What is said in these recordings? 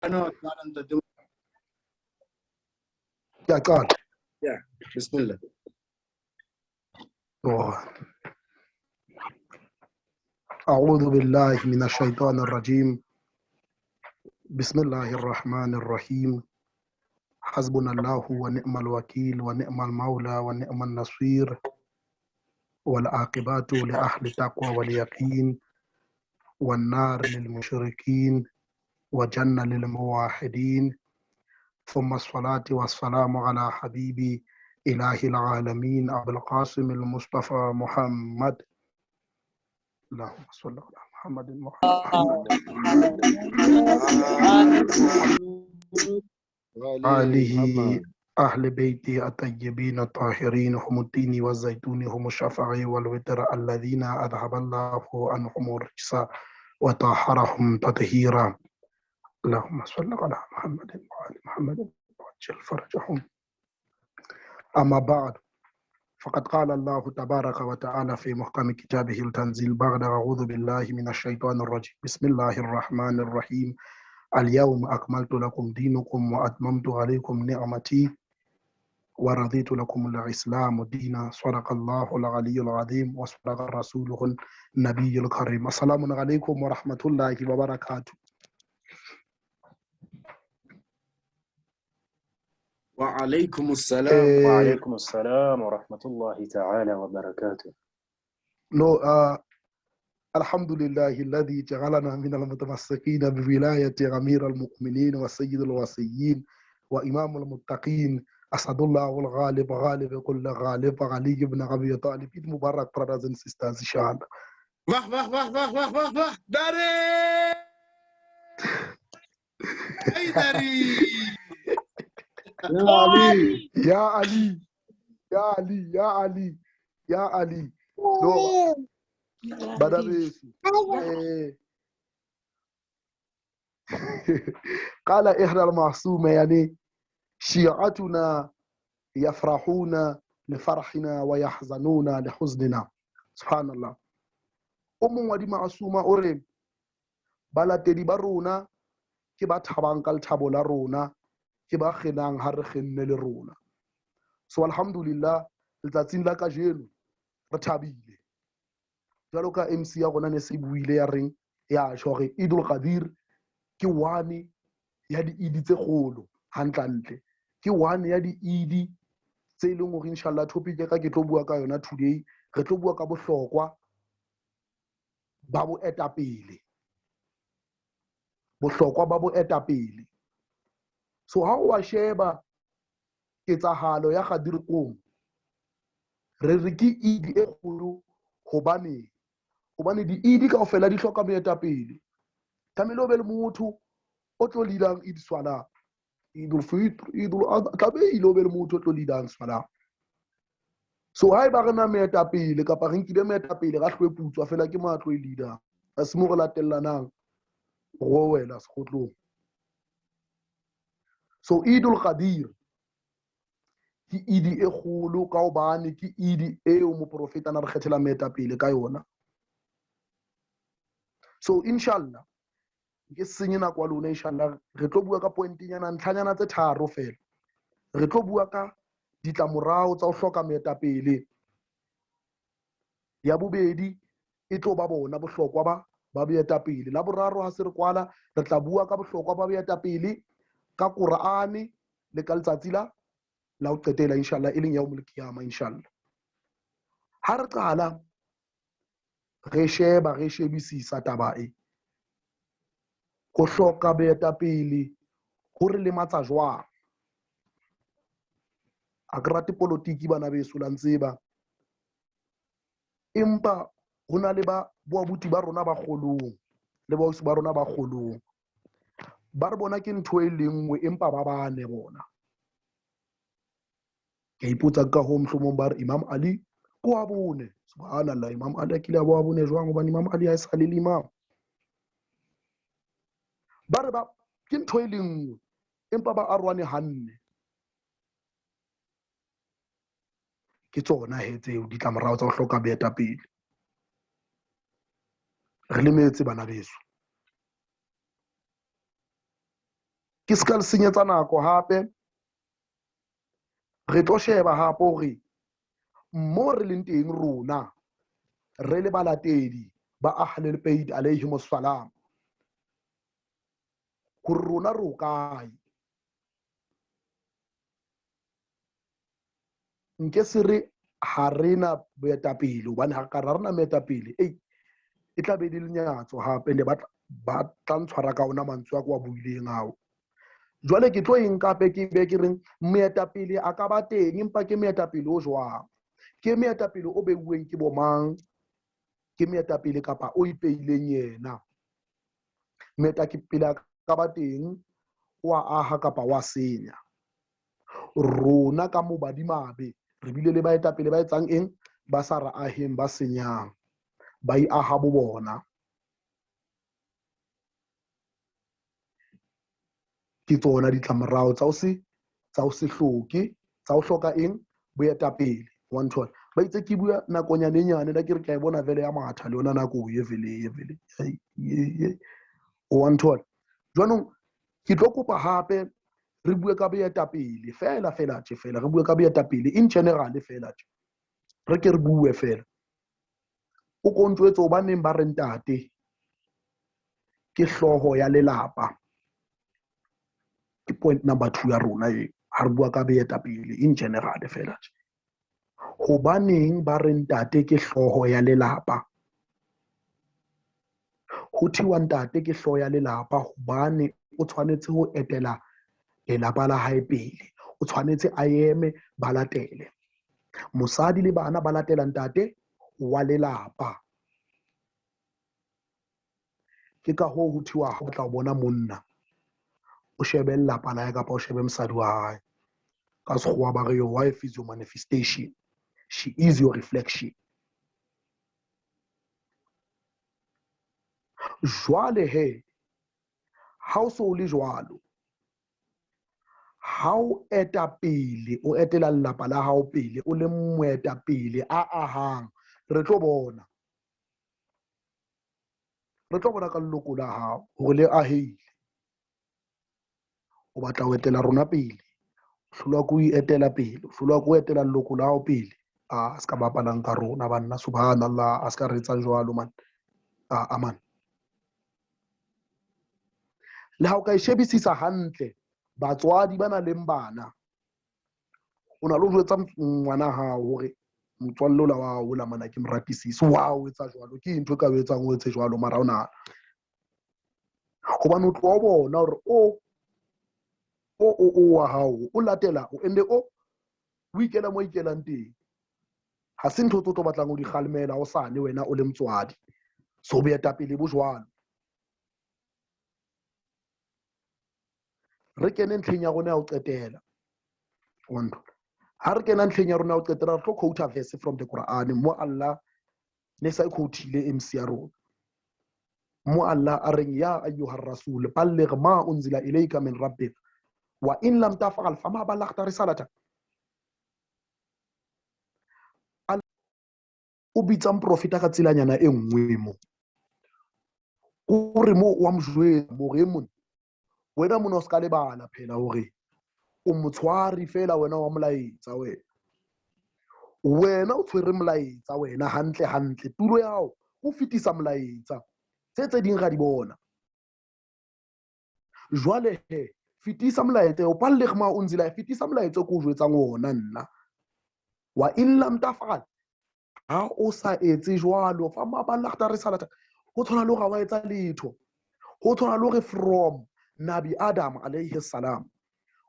No, qala ntate. Ke a qala. Yeah, bismillah. Oh. أعوذ بالله من الشيطان الرجيم بسم الله الرحمن الرحيم حسبنا الله ونعم الوكيل ونعم المولى ونعم النصير والعاقبات لأهل التقوى واليقين والنار للمشركين وجنة للموحدين ثم الصلاة والسلام على حبيبي إله العالمين أبو القاسم المصطفى محمد اللهم صل على محمد وعلى آله أهل بيته الطيبين الطاهرين هم التين والزيتون هم الشفع والوتر الذين أذهب الله عنهم الرجس وطهرهم تطهيرا اللهم صل على محمد وآل محمد وعجل فرجهم أما بعد فقد قال الله تبارك وتعالى في محكم كتابه التنزيل بعد أعوذ بالله من الشيطان الرجيم بسم الله الرحمن الرحيم اليوم أكملت لكم دينكم وأتممت عليكم نعمتي ورضيت لكم الإسلام دينا صدق الله العلي العظيم وصدق رسوله النبي الكريم السلام عليكم ورحمة الله وبركاته. وعليكم السلام. وعليكم السلام ورحمة الله تعالى وبركاته. No, الحمد لله الذي جعلنا من المتمسكين بولاية أمير المؤمنين وسيد الوصيين وإمام المتقين أسد الله الغالب غالب كل غالب علي بن أبي طالب. Eid Mubarak, brothers and sisters, inshallah. Wah, wah, wah, wah, wah, wah, wah. Dari! Hey, Dari! Ya Ali, Ya Ali, Ya Ali, Ya Ali, Ya Ali. No, Badabesu. قال إحدى المعصومة يعني شيعتنا يفرحون لفرحنا ويحزنون لحزننا. سبحان الله. O mong wa di-masuma o re balatedi ba rona ke ba thabang ka lethabo la rona, ke ba kgenang ha re kgenne le rona. So alhamdulillah letsatsing la kajeno re thabile. Jwalo ka MC ya rona ne se buile ya reng ya tjho hore Eidul Ghadir ke one ya di-Eid tse kgolo hantlentle. Ke one ya di-Eid tse leng hore inshallah topic ya ka ke tlo bua ka yona today. Re tlo bua ka bohlokwa ba boetapele. Bohlokwa ba boetapele. So ha o a sheba ketsahalo ya Ghadir Khumm, re re ke Eid e kgolo hobane hobane di-Eid kaofela di hloka moetapele. Tlamehile o be le motho o tlo lead-ang Eid Salah, Eidul Fitr, Eidul Adha, tlamehile o be le motho o tlo lead-ang Salah. So haeba re na moetapele kapa re nkile moetapele ra hlweputswa fela ke mo a tlo e lead-ang. Ha se mo re latellanang ro wela sekgotlong. So Eidul Ghadir ke Eid e kgolo ka hobane ke Eid eo moprofeta na re kgethela moetapele ka yona. So inshallah ke senye nako ya lona inshallah re tlo bua ka pointinyana ntlhanyana tse tharo fela. Re tlo bua ka ditlamorao tsa ho hloka moetapele. Ya bobedi e tlo ba bona bohlokwa ba boetapele. La boraro ha se re kwala re tla bua ka bohlokwa ba boetapele ka Qur'ane le ka letsatsi la ho qetela inshallah e leng yaumul qiyama inshallah. Ha re qala re sheba re shebisisa taba e ho hloka boetapele ho re lematsa jwang. A ke rate politiki bana beso la ntseba, empa ho na le ba boabuti ba rona ba kgolong le baausi ba rona ba kgolong ba re bona ke ntho e le nngwe empa ba bane bona. Ke a ipotsa ka hoo mohlomong ba re Imam Ali ke wa bone. Subhanallah, Imam Ali a kile a ba wa bone jwang hobane Imam Ali ha e sa le le imam. Ba re ba ke ntho e le nngwe empa ba arohane hanne. Ke tsona he tseo ditlamorao tsa ho hloka boetapele. Re lemetse bana beso. Ke se ka le senyetsa nako hape, re tlo sheba hape hore mo re leng teng rona re le balatedi ba Ahlul Bait alayhimus salam, hore rona re o kae. Nke se re ha re na boetapele, hobane ha ka ra rena moetapele, ei, e tla be le lenyatso hape, ne ba tla ntshwara ka ona mantswe a ko a buileng ao. Jwale ke tlo eng kape ke be ke reng moetapele a ka ba teng, empa ke moetapele o jwang? Ke moetapele o beuweng ke bo mang? Ke moetapele kapa o ipeileng yena? Moetapele a ka ba teng, wa aha kapa wa senya. Rona ka mobadimabe re bile le baetapele ba etsang eng? Ba sa re aheng, ba senyang, ba iaha bo bona. Ke tsona ditlamorao tsa ho se hloke, tsa ho hloka eng? Boetapele. Wa nthola. Ba itse ke bua nakonyana e nyane, la ke re ke a e bona vele ya matha le yona nako e vele, e vele. Ai, e, e. Wa nthola. Jwanong ke tlo kopa hape re bue ka boetapele fela, fela tje fela, re bue ka boetapele in general fela tje. Re ke re bue fela. O ko ntjwetse hobaneng ba re ntate ke hlooho ya lelapa. Ke point number 2 ya rona e, ha re bua ka boetapele in general fela tje. Hobaneng ba re ntate ke hlooho ya lelapa? Ho thiwa ntate ke hlooho ya lelapa hobane o tshwanetse ho etela lelapa la hae pele. O tshwanetse a eme ba latele. Mosadi le bana ba latela ntate wa lelapa. Ke ka hoo ho thiwa ha o batla ho bona monna, o shebe lelapa la hae kapa o shebe mosadi wa hae. Ka sekgowa ba re your wife is your manifestation. She is your reflection. Jwale he, ha o so le jwalo, ha o eta pele, o etela lelapa la hao pele, o le moetapele a ahang, re tlo bona. Re tlo bona ka leloko la hao hore le ahehile. O batla ho etela rona pele, o hlolwa ke ho etela pele, o hlolwa ke ho etela leloko la hao pele. A se ka bapalang ka rona banna, subhanallah, a se ka re etsang jwalo man. A man. Le ha o ka e shebisisa hantle, batswadi ba nang le bana, o na le ho jwetsa ngwana hao hore motswalle ola wa hao ola mana ke mo ratisise. Wa o etsa jwalo, ke ntho e ka o etsang o etse jwalo, mara o na. Hobane o tloha o bona hore o wa hao, o latela, o ende o ikela mo ikelang teng. Ha se ntho tse o tlo batlang ho di kgalemela hosane wena o le motswadi. So boetapele bo jwalo. Re kene ntlheng ya rona ya ho qetela. Wa ntho. Ha re kena ntlheng ya rona ya ho qetela, re tlo quote verse from the Quran mo Allah ne sa e quote-ile MC ya rona. Mo Allah a reng ya ayyuhar rasul balligh ma unzila ilayka min rabbik wa in lam taf'al fama ballaghta risalata. O bitsa moprofeta ka tselanyana e nngwe mo. O re mo wa mo jwetsa hore e mona, wena mona o ska lebala phela hore o motshwari fela wena wa molaetsa wena. Wena o tshwere molaetsa wena hantle hantle, tulo ya hao o fetisa molaetsa. Tse tse ding ra di bona. Jwale he, fetisa molaetsa, o balligh ma unzila, fetisa molaetsa o ke o jwetsang ona nna. Wa in lam taf'al, ha o sa etse jwalo, fa ma ballaghta risalata, ho tshwana le hore ha wa etsa letho. Ho tshwana le hore from Nabi Adam alayhi salam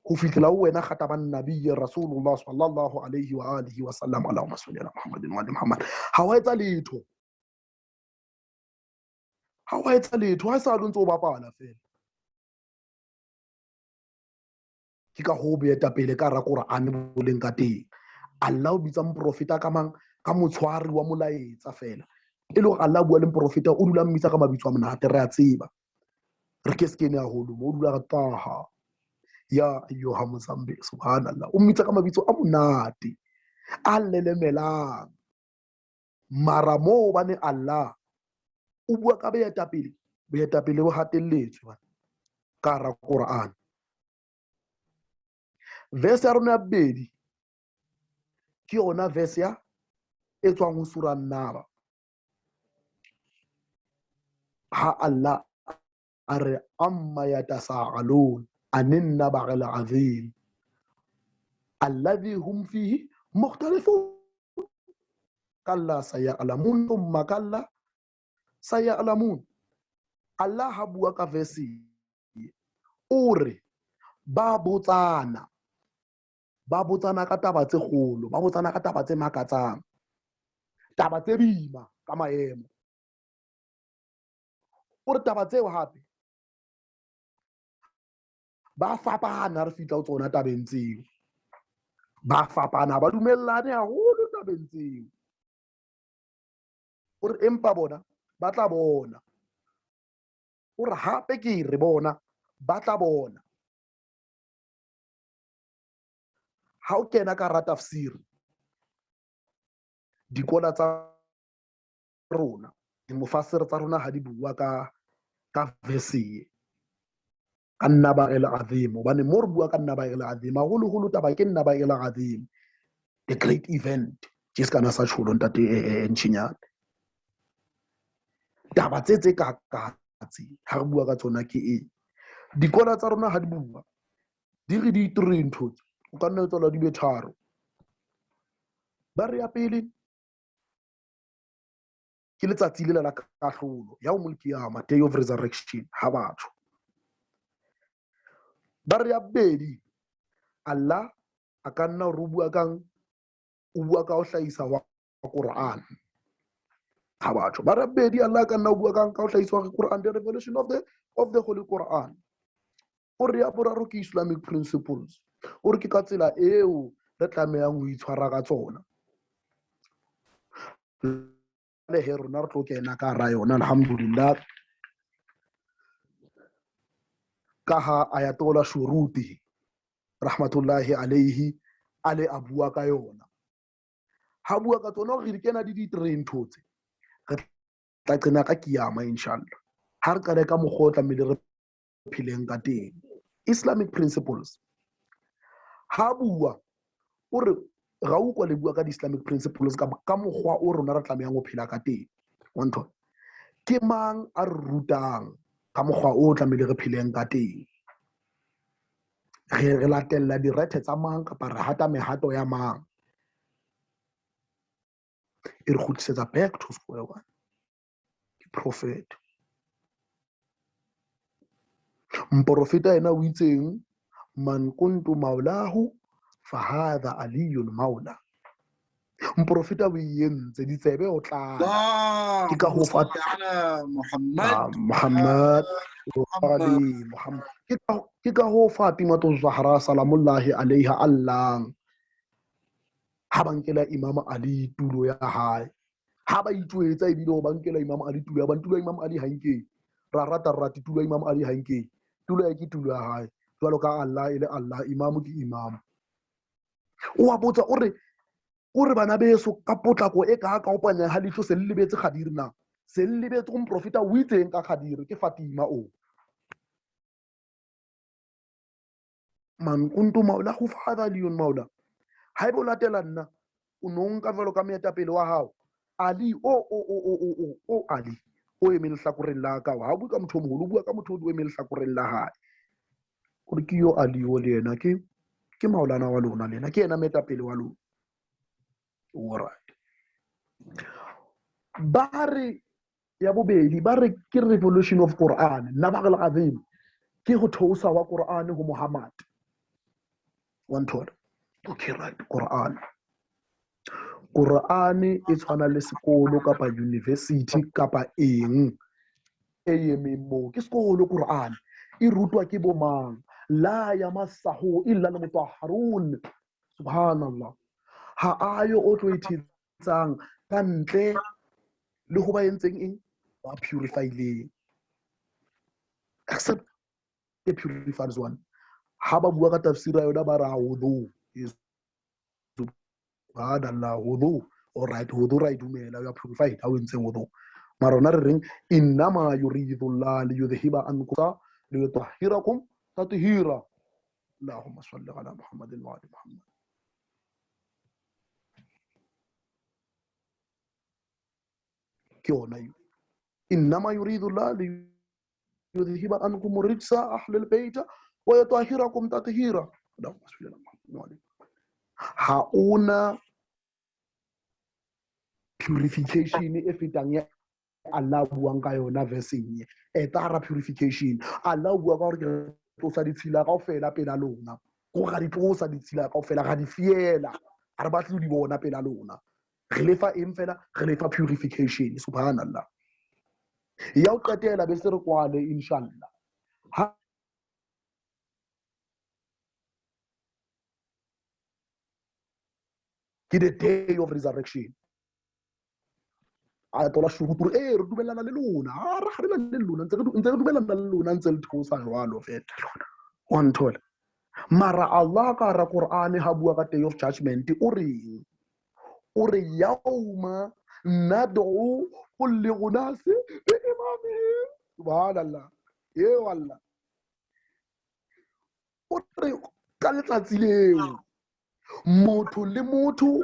ho fihlela ho wena khataman nabiyyi Rasulullah sallallahu alayhi wa alihi wa sallam, Allahumma salli ala Muhammadin wa ali Muhammad, ha wa etsa letho. Ha wa etsa letho, ha sa lo ntse o bapala fela. Ke ka hoo boetapele ka hara Quran bo leng ka teng. Allah o bitsa moprofeta ka mang? Ka motshwari wa molaetsa fela. E le hore Allah bua le moprofeta, o dula mmitsa ka mabitso a monate, re a tseba. Re ke se kene haholo mo, o dula re Taha, ya ayyuha Mozambique, subhanallah. O mmitsa ka mabitso a monate, a lelemelang. Mara moo hobane Allah o bua ka boetapele, boetapele bo hatelletswe bana ka hara Quran. Verse ya rona ya bobedi ke yona verse ya e tswang ho Surah An-Naba. Ha Allah a re amma yatasaalun anin naba'il azim alladhi hum fihi mukhtalifun kalla sayalamun thumma kalla sayalamun. Allah ha bua ka verse o re ba botsana, ba botsana ka taba tse kgolo, ba botsana ka taba tse makatsang, taba tse boima ka maemo. O re taba tseo hape ba fapana, re fihla ho tsona tabeng tseo, ba fapana, ba dumellane haholo tabeng tseo. O re empa bona ba tla bona. O re hape ke re bona ba tla bona. Ha o kena ka hara tafsiri, dikola tsa rona, dimofasiri tsa rona ha di bua ka verse e, ka Naba'il Azim, hobane mo re bua ka Naba'il Azim, haholoholo taba ke Naba'il Azim, the great event. Ke se kana sa tjholo ntate Ntjhinyane. Taba tse tse ka katse ha re bua ka tsona ke eng? Dikola tsa rona ha di bua, di re di three ntho tse, o ka nna tswela di be tharo. Ba re ya pele ke letsatsi lela la kahlolo, yaumul qiyama, day of resurrection, ha batho. Ba re ya bobedi, Allah a ka nna hore o bua kang, o bua ka ho hlahisa wa Quran ha batho. Ba re bobedi, Allah a ka nna o bua kang ka ho hlahisa wa Quran, the revelation of the Holy Quran. O re ya boraro ke Islamic principles. O re ke ka tsela eo re tlamehang ho itshwara ka tsona. Le he rona re tlo kena ka hara yona, alhamdulillah. Ka ha Ayatollah Shuruti rahmatullahi alayhi a le a bua ka yona. Ha bua ka tsona hore re kena di di-train ntho tse, re tla qena ka kiyama inshallah. Ha re qale ka mokgwa o tlamehile re pheleng ka teng. Islamic principles. Ha bua o re ra utlwa le bua ka di-Islamic principles ka mokgwa o rona re tlamehang ho phela ka teng. Wa ntho? Ke mang a re rutang ka mokgwa o tlamehile re pheleng ka teng? Re latella direthe tsa mang kapa re hata mehato ya mang? E re kgutlisetsa back to square one. Ke prophet. Mporofeta yena o itseng, man kuntu maulahu fahadha aliyun maula. Mporofeta o entse ditsebe o tlala. Ke ka ho fa Muhammad, Muhammad, Ali, Muhammad. Ke ka ho Fatima Zahra salamullahi alaiha Allah. Ha ba nkela Imam Ali tulo ya hae. Ha ba itjwetsa ebile ho ba nkela Imam Ali tulo ya ba tulo ya Imam Ali ha nke. Ra rata rata tulo ya Imam Ali ha nke. Tulo ya ke tulo ya hae. Jwalo ka Allah e le Allah, Imam ke Imam. O wa botsa o re bana beso ka potlako e ka ka opanya ha leihlo se le lebetse Khadir na? Se le lebetse go moprofeta o itseng ka Khadir ke Fatima o. Man kuntu maula ho fa aliyun maula. Ha ebe o latela nna, o no nka jwalo ka moetapele wa hao. Ali o o o o o o o Ali o eme lehlakoreng la ka. Ha o bue ka motho o moholo, o bua ka motho o eme lehlakoreng la hae. O re ke yo Ali o le yena ke maulana wa lona le yena, ke yena moetapele wa lona. All right. Ba re ya bobedi, ba re ke revolution of Quran, Naba'il Azim, ke ho theosa wa Quran ho Muhammad. Wa nthola? Okay, right, Quran. Quran e tshwana le sekolo kapa university kapa eng e emeng moo. Ke sekolo Quran. E rutwa ke bo mang? La yamassahu illa al-mutahharun. Subhanallah. Ha ayo o tlo ithetsang ka ntle le ho ba entseng eng? Ba purify-ileng. Except the purified one. Ha ba bua ka tafsira yona ba ra wudu. Subhanallah, wudu. All right, wudu ra e dumela, you are purified ha o entse wudu. Mara rona re reng innama yuridu Allah liyudhhiba ankum liyutahhirakum tathira. Allahumma salli ala Muhammadin wa ali Muhammad. Ke yona eo. Innama yuridu Allah liyudhhiba ankum rijsa ahlil bayt wa yutahhirakum tathira. Allahumma salli ala Muhammadin wa ali Muhammad. Ha ona purification e fetang ya Allah buang ka yona versing e tara purification. Allah bua ka hore ke tlosa ditshila kaofela pela lona, ko ga di tlosa ditshila kaofela, ga di fiela, ha re batle ho di bona pela lona. Re lefa eng fela? Re lefa purification. Subhanallah. Ya ho qetela be se re kwale inshallah. Ha ke the day of resurrection. Ayatollah Shurutur, re dumellana le lona, ha re le lona, ntse re dumellana le lona, ntse le theosa jwalo fela. Wa nthola. Mara Allah ka hara Qur'an ha bua ka day of judgment, o reng? O re yauma nad'u kulli unasi bi imamihim. Subhanallah. E wallah. O re ka letsatsi leo motho le motho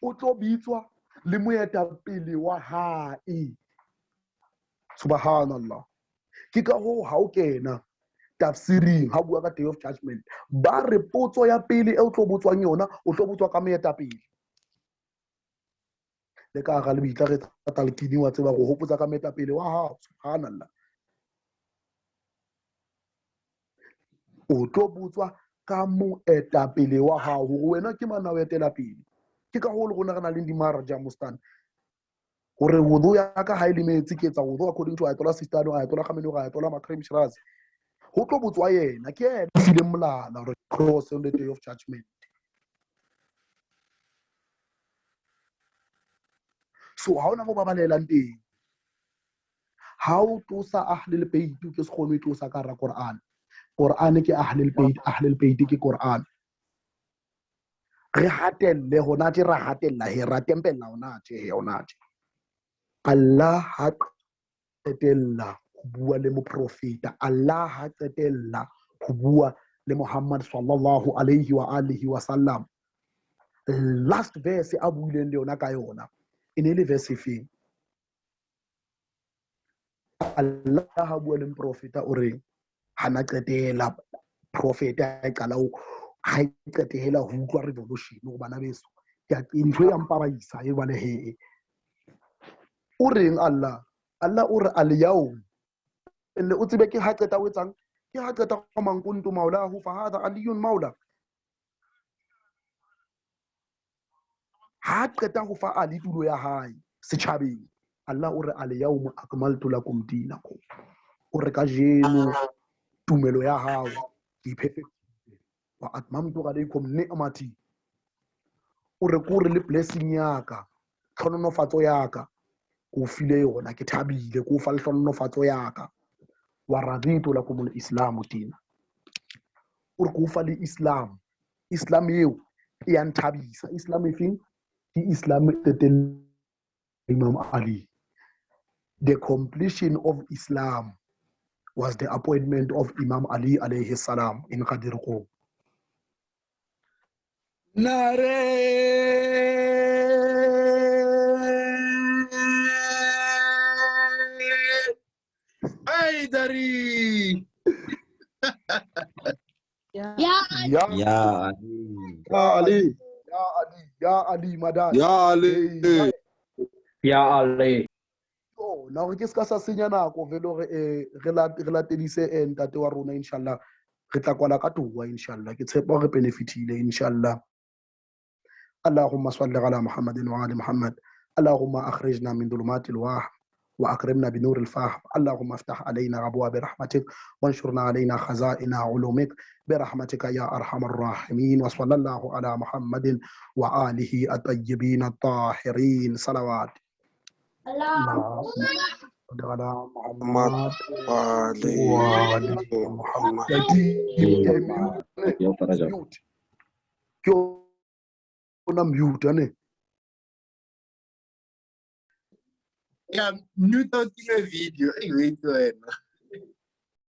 o tlo bitswa le moetapele wa hae. Subhanallah. Ke ka hoo ha o kena tafsiring ha bua ka day of judgment, ba re potso ya pele e o tlo botswang yona, o tlo botswa ka moetapele. Le ka hara lebitla re talkini wa tseba go hopotsa ka moetapele wa hao. Subhanallah. O tlo botswa ka moetapele wa hao hore wena ke mang o etela pele. Ke ka hoo le rona re nang le dimaraja mostan. Hore wudu ya ka ha e le metsi ke etsa wudu according to Ayatollah Sistani, Ayatollah Khamenei, Ayatollah Makrem Shirazi. Ho tlo botswa yena, ke yena a fileng molala hore cross on the day of judgment. So ha ona mo ba balelang teng. Ha o tlosa ahlul bayt ke se kgone ho tlosa ka hara Qur'an. Qur'an ke ahlul bayt, ahlul bayt ke Qur'an. Re hatelle hona tje, ra hatella he, ra tempella hona tje, he hona tje. Allah ha qetella ho bua le moprofeta, Allah ha qetella ho bua le Muhammad sallallahu alaihi wa alihi wa sallam. Last verse a buileng le yona ka yona e ne le verse efeng? Allah ha bua le moprofeta o reng? Hana qetela profeta a qala ho ha e qetela ho utlwa revolution go bana beso. Ke a ntho ya mpabaisa e bane he. O reng Allah? Allah o re al-yawm. Ene o tsebe ke ha qeta o etsang? Ke ha qeta go mankuntu maulahu fa hadha aliyun maula. Ha qeta ho fa Ali tulo ya hae setjhabeng. Allah o re al-yawm akmaltu lakum dinakum. O re kajeno tumelo ya hao ke perfect. Wa atmamtu alaykum ni'mati. O re ko re le blessing ya ka, tlhononofatso ya ka ko file yona, ke thabile ko fa le tlhononofatso ya ka. Wa raditu lakum al-islamu dina. O re ko fa le Islam. Islam eo e ya nthabisa. Islam e feng? Ke Islam e teteng Imam Ali. The completion of Islam was the appointment of Imam Ali alayhi salam in Ghadir Qum. Nare Haidari. Ya Ya Ali. Ya Ali. Ya Ali. Ya Ali Madad. Ya Ali. Ya Ali. Oh, na hore ke ska sa senya nako vele hore re latedise ntate wa rona inshallah. Re tla kwala ka towa inshallah. Ke tshepa hore benefitile inshallah. Allahumma salli ala Muhammadin wa ali Muhammad. Allahumma akhrijna min dhulumatil wahm wa akrimna bi nuril fahm. Allahumma iftah alayna abwaab rahmatik wanshurna alayna khazaina ulumik bi rahmatika ya arhamar rahimin. Wa sallallahu ala Muhammadin wa alihi at-tayyibin at-tahirin. Salawat. Allahumma ala Muhammad wa wa ali Muhammad. Ke ona mute ane. Ya mute o time video e wait wena.